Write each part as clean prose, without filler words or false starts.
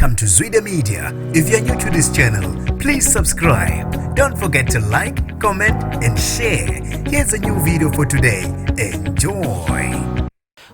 Welcome to Zwida Media. If you're new to this channel, please subscribe. Don't forget to like, comment, and share. Here's a new video for today. Enjoy.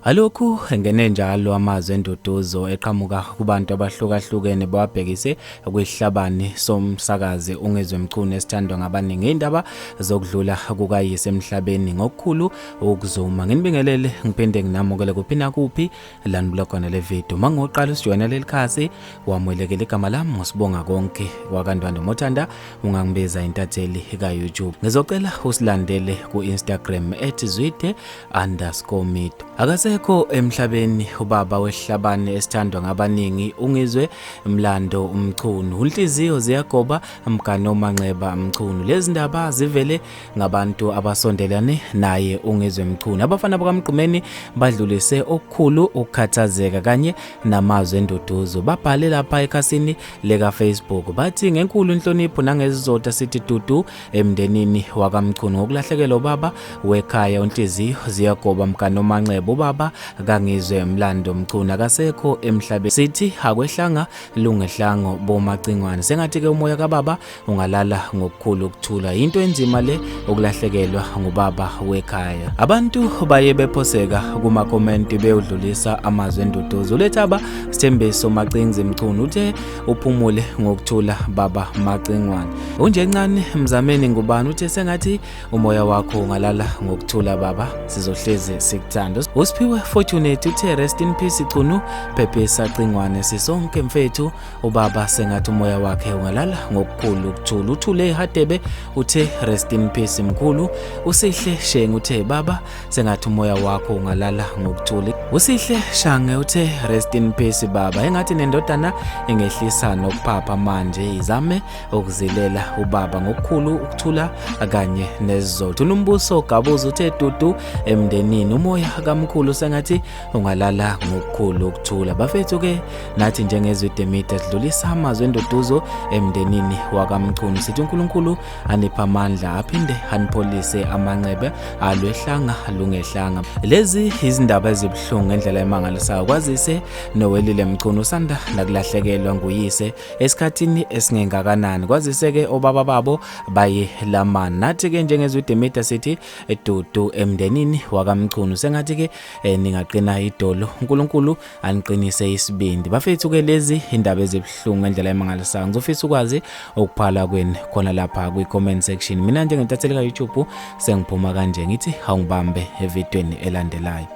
Alokhu engene njalo amazwi enduduzo eqhamuka kubantu abahlukahlukene bawabhekise kwihlabani somsakazi uNgizwe Mchunu esithandwa ngabaningi indaba zokudlula kukayise emhlabeni ngokukhulu ukuzuma. Nginibingelele ngiphinde nginamukele kuphi nakuphi Lanibula khona le video. Mangoqala usijoyina leli khasi wamukelekile igama lami ngosibonga konke kwakandwande mothanda ungangibiza intatheli ka YouTube. Ngizocela usilandele ku Instagram @zwide_media. Akasekho emhlabeni ubaba wehlabane esithandwa ngabaningi uNgizwe Mlando Mchunu. Unhliziyo ziyagoba mgano manxeba Mchunu. Lezi ndaba zivele ngabantu abasondelane naye uNgizwe Mchunu. Abafana bakaMgqumeni badlulise okukhulu ukukhathazeka kanye namazwi enduduzo. Babhale lapha ekhasini leka Facebook bathi ngenkulu inhlonipho nangezizotha sithi dudu emndenini wakaMchunu ngokulahlekelwa ubaba wekhaya uNhliziyo ziyagoba mganomanxeba ubaba kaNgizwe Mlando Mchunu akasekho emhlabeni. Sithi akwehlanga lungehlango bomacingwane. Sengathi ke umoya kababa ungalala ngokukhulu ukuthula. Yinto enzima le ukulahlekelwa ngubaba wekhaya. Abantu baye bephoseka kumakhomenti bewudlulisa amazwi enduduzo. Ulethaba Sithembiso Macinzi Mchunu uthe uphumule ngokuthula baba Macingwane. Unjencane Mzameni Ngubane uthe sengathi umoya wakho ungalala ngokuthula baba, sizohlezi sikuthanda. Usiphiwe Fortunate uthe rest in peace Chunu, phephisa Cingwane, sisonke mfethu. Ubaba sengathi umoya wakhe ungalala ngokukhulu ukuthula. Uthule Hadebe uthe rest in peace mkhulu. Usihle Shengu uthe baba sengathi umoya wakho ungalala ngokuthula. Usihle Shange uthe rest in peace baba, engathi nendodana ingehlisa nokuphapha manje izame ukuzilela ubaba ngokukhulu ukuthula kanye nesizotha. UNombuso Gabuza uthe dudu emndenini, umoya kamkhulu sengathi ungalala ngokukhulu ukuthula. Bafethu ke nathi njengezwi Media sidlulisa amazwi enduduzo emndenini wakaMchunu, sithi uNkulunkulu anipha amandla aphinde anipholise amanxeba alwehlanga lungehlanga. Lezi izindaba ezibuhlungu ngendlela emangalisayo, kwazise noWelile Mchunu usanda nakulahlekelwa nguyise esikhathini esingengakanani, kwazise ke obaba babo bayelamana. Nathi ke njengezwi Media sithi dudu emndenini wakaMchunu, sengathi ke ningaqina idolo, uNkulunkulu aniqinise isibindi. Bafethu ke lezi indaba ezibuhlungu ngendlela emangalisayo. Ngizofisa ukwazi ukuphala kwenu khona lapha kwi comment section. Mina njengentatheli ka YouTube sengiphuma kanje ngithi awungibambe evidweni elandelayo.